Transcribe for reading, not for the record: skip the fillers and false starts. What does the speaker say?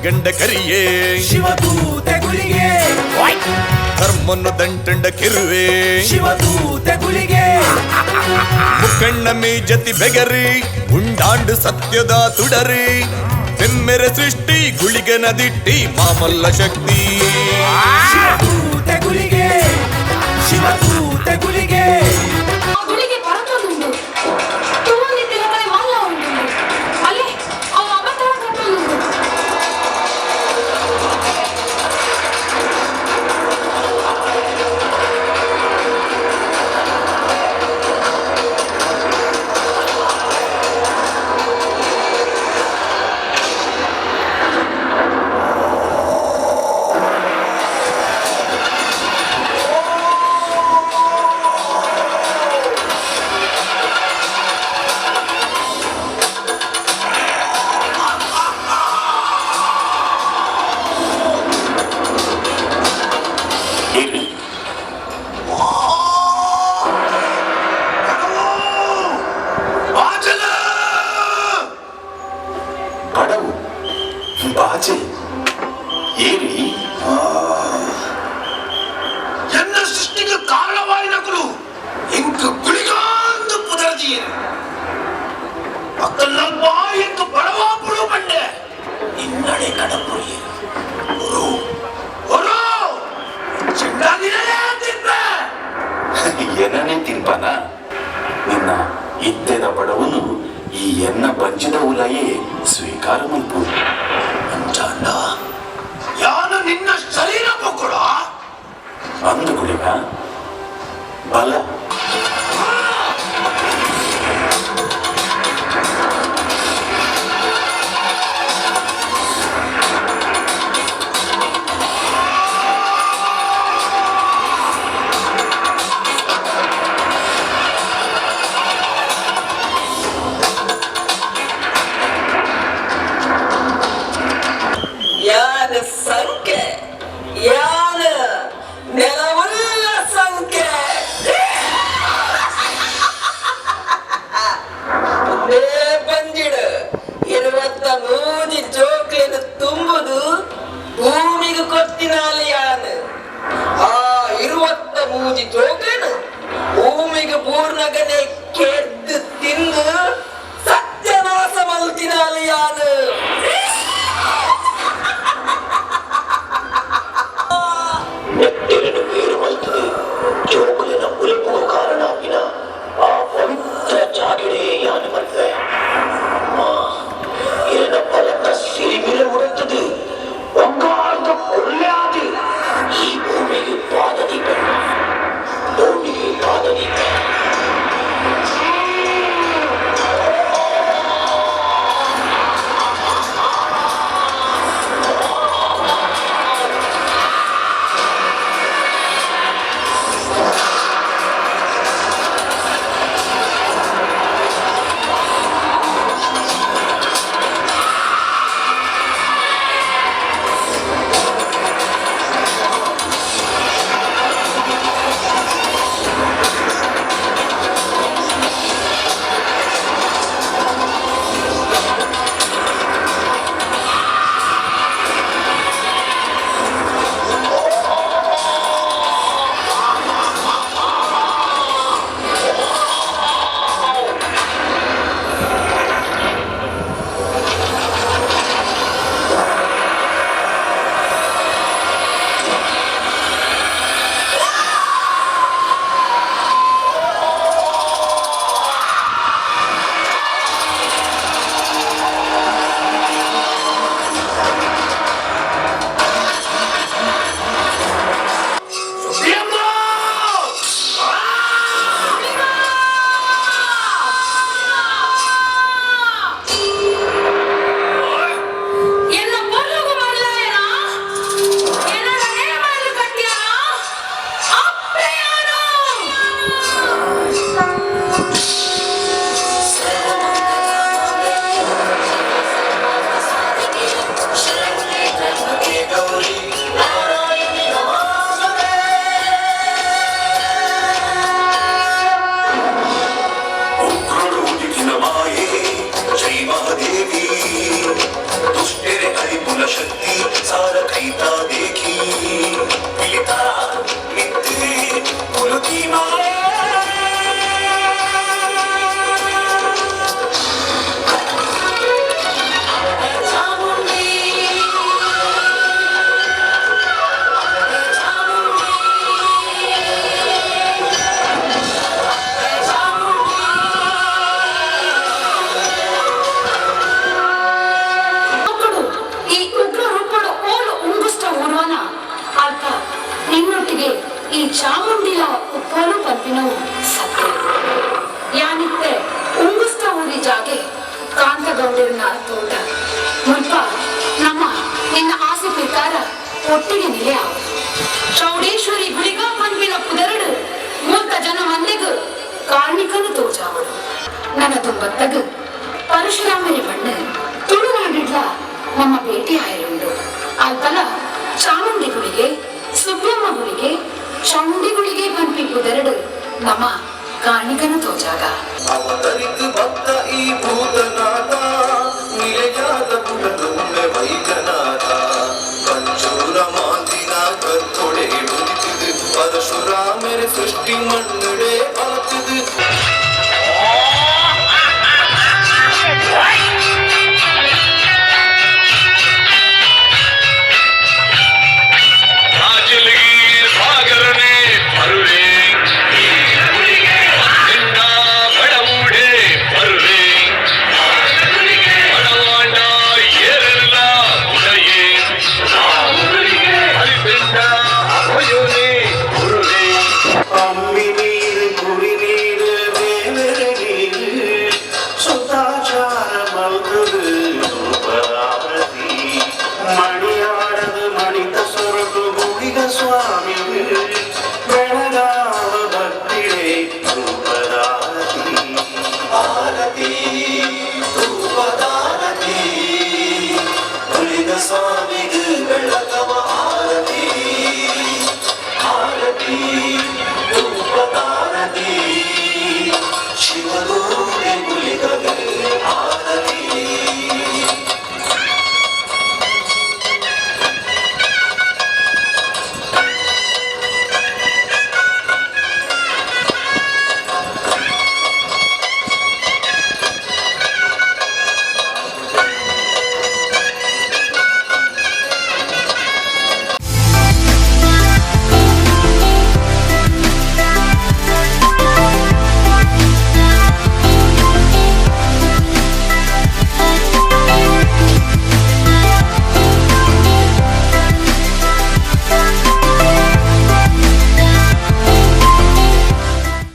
ಗಂಡ ಕರಿಯೇ. ಶಿವದೂತೆ ಗುಳಿಗೆ. ಧರ್ಮನ್ನು ದಂಟಂಡ ಕಿರುವೆ. ಶಿವದೂತೆ ಗುಳಿಗೆ. ಮುಕ್ಕಣ್ಣ ಮೇ ಜತಿ ಬೆಗರಿ ಉಂಡಾಂಡು ಸತ್ಯದ ತುಡರಿ ಬೆಮ್ಮೆರೆ ಸೃಷ್ಟಿ ಗುಳಿಗನ ದಿಟ್ಟಿ ಮಾಮಲ್ಲ ಶಕ್ತಿ. ಶಿವದೂತೆ ಗುಳಿಗೆ, ಶಿವದೂತೆ ಗುಳಿಗೆ. ಆ ಗುಳಿಗೆ ಪರತೊಂದುಂಡು ತೂವೊಂದಿತ್ತಿನ ಕಡೆ ಮಲ್ಲ ಉಂಟು ಅಲ್ಲೇ ಅವು ಅಬತಾರ ಕಟ್ಟೊಂದುಂಡು. ಬಡವು ಬಾಜೆ ಏರಿ. ಎನ್ನ ಸೃಷ್ಟಿಗೆ ಕಾರಣವಾಯಿನಕುಲು ಇಂಕು ಗುಳಿಗಾಂದು ಪುದರ್ದಿಯರು. ಅಕ್ಕಲ್ಲಪ್ಪ ಇಂಕು ಬಡವಾಪುಡು ಬಂಡೆ ನಿನ್ನಡೆ ಕಡಪುರಿಯರು. ಒರು ಒರು ಚೆಂಡಾಗಿರೇ ತಿನ್ಪೆ. ಏನನೇ ತಿನ್ಪಾನ? ನಿನ್ನ ಇತ್ತೆದ ಬಡವನು ಈ ಎನ್ನ ಬಂಜಿದ ಉಲಯೇ ಸ್ವೀಕಾರ ಮಲ್ಪು. ಅಂಚಾಂಡ ಯಾನು ನಿನ್ನ ಶರೀರ ಪೊಕ್ಕುಡ. ಅಂದು ಗುಳಿಗ, ಬಲ. ಯಾನ ಸಂಖ್ಯೆ, ಯಾನ ನೆಲವುಳ್ಳ ಸಂಖ್ಯೆ. ಒಂದೇ ಬಂಜಿಡು 23 ಜೋಕ್ಲಿನ ತುಂಬುದು ಭೂಮಿಗೆ ಕೊತ್ತಿನಾಲಿ ಯಾನು. ಆ 23 ಜೋಕ್ಲಿನ ಭೂಮಿಗೆ ಪೂರ್ಣಗನೆ ಕೆದ್ದು ತಿಂದು ಸತ್ಯನಾಶ ಮಲ್ತಿನಾಲಿ ಯಾನು. ನೆಟ್ಟೆರಡು ಬೇರು ಮಲ್ತದೆ ಜೋಕುಲಿನ ಉಲಿಪುಗ ಕಾರಣಾಪಿನ ಆ ಪವಿತ್ರ ಜಾಗಿಡೇ ಯಾನು ಬರ್ತೆ. ಅಮ್ಮ, ಇರನ ಬಲತ ಸಿರಿಬಿರೆ ಉಡುತ್ತದೆ ಬಂಗಾರದ ಕೊಲ್ಲಾದಿ ಈ ಭೂಮಿಗೆ ಪಾದದೀಪ, ಭೂಮಿಗೆ ಪಾದದೀಪ. ನಿನ್ನೊಟ್ಟಿಗೆ ಈ ಚಾಮುಂಡಿಲ ಉಪ್ಪೋಲು ಪನ್ಪಿನವು ಸತ್ಯ. ಯಾನಿತ್ತೆ ಉಂಗುಸ್ತ ಊರಿ ಜಾಗೆ ಕಾಂತಗೌಡರ್ನ ತೋಟ ಮುಲ್ಪ ನಮ್ಮ ನಿನ್ನ ಆಸೆ ಪ್ರಕಾರ ಒಟ್ಟಿಗೆ ನೆಲೆ ಆವು. ಚೌಡೇಶ್ವರಿ ಗುಳಿಗ ಪನ್ಪಿನ ಪುದರಡು ಮೂರ್ತ ಜನ ಮಂದೆಗು ಕಾರ್ಣಿಕನು ತೋಜಾವಡು. ನನ್ನ ತುಂಬತ್ತಗು ಪರಶುರಾಮನೆ ಬಣ್ಣ ತುಳುನಾಡಿಡ್ಲ ನಮ್ಮ ಭೇಟಿ ಆಯರುಂಡು. ಅಲ್ಪಲ ಚಾಮುಂಡಿ ಗುಳಿಗೆ, ಸುಬ್ರಹ್ಮ ಗುಳಿಗೆ, ಚೌಂಡಿ ಗುಳಿಗೆ ಪನ್ಪಿ ಪುದರಡು ನಮ್ಮ ಕಾರ್ಣಿಕನು ತೋಜಾಗ. ಅವತರಿತು ಭಕ್ತ ಈ ಭೂತನಾಥ, ನಿಲೆಯಾದ ಪುಡಲೊಮ್ಮೆ ವೈದ್ಯನಾಥ. ಕಂಚೂರ ಮಾಂದಿನ ಕರ್ತೊಡೆ ಉದಿತಿದು ಪರಶುರಾಮರೆ ಸೃಷ್ಟಿ ಮಣ್ಣು.